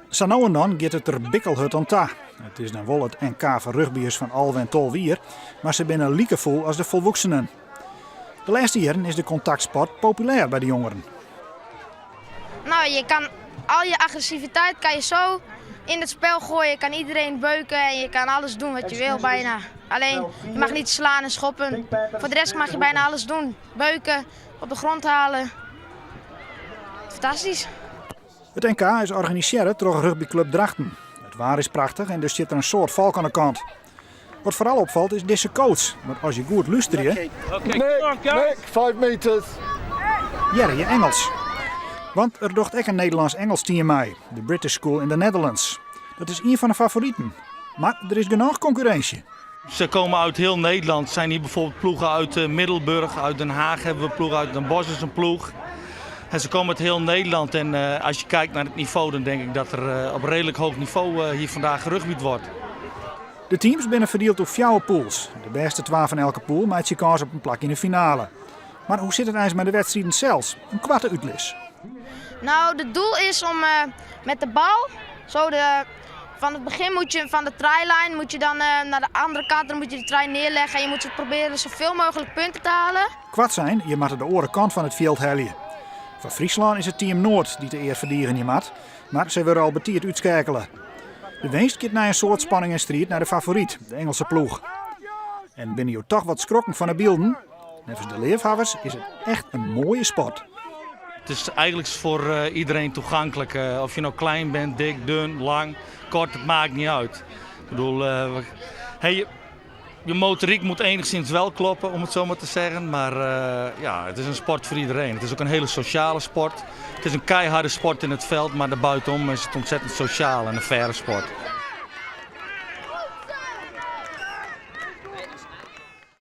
Sa no en dan giet it der bikkelhurd oan ta. It is dan wol it NK foar rugbyers fan 11 en 12 jier, mar se binne like fûl as de folwoeksenen. De lêste jierren is de kontaktsport populêr by de jongeren. Nou, je kan al je agressiviteit kan je zo in het spel gooien. Je kan iedereen beuken en je kan alles doen wat je wil bijna. Alleen, je mag niet slaan en schoppen. Voor de rest mag je bijna alles doen. Beuken, op de grond halen. Fantastisch. It NK is organisearre troch rugbyklup Drachten. It waar is prachtich en dus stiet der in soad folk oan de kant. Wat foaral opfalt is dizze coach, want as je goed lústerje, Nick, Nick, 5 meters. hearre je Ingelsk. Want der docht ek in Nederlânsk-Ingelsk team mei, de British School in the Netherlands. Dat is ien fan de favoriten. Mar der is genôch konkurrinsje. Ze komen uit heel Nederland. Zijn hier bijvoorbeeld ploegen uit eh, Middelburg, uit Den Haag hebben we ploegen, uit Den Bosch is een ploeg. En ze komen uit heel Nederland en eh, als je kijkt naar het niveau, dan denk ik dat er eh, op redelijk hoog niveau hier vandaag gerugbied wordt. De teams binne ferdield oer fjouwer pools. De bêste twa fan elke pool meitsje kâns op in plak yn de finale. Mar hoe sit it eins mei de wedstriden sels? In koarte útlis. Nou, het doel is om met de bal zo de, van het begin moet je van de tryline moet je dan naar de andere kant, dan moet je de try neerleggen en je moet proberen zoveel mogelijk punten te halen. Koart sein, je moatte de oare kant fan it fjild helje. Foar Fryslân is it team Noard dy't de ear ferdigenje moat, mar sy wurde al betiid útskeakele. De winst giet nei in soad spanning en striid nei de favoryt, de Engelse ploech. En binne jo toch wat skrokken fan de bylden? Neffens de leafhawwers is it echt in moaie sport. Het is eigenlijk voor eh, iedereen toegankelijk. Eh, of je nou klein bent, dik, dun, lang, kort, het maakt niet uit. Ik bedoel, uh, hey, je motoriek moet enigszins wel kloppen, om het zo maar te zeggen. Maar ja, het is een sport voor iedereen. Het is ook een hele sociale sport. Het is een keiharde sport in het veld, maar daarbuitenom is het ontzettend sociaal en een faire sport.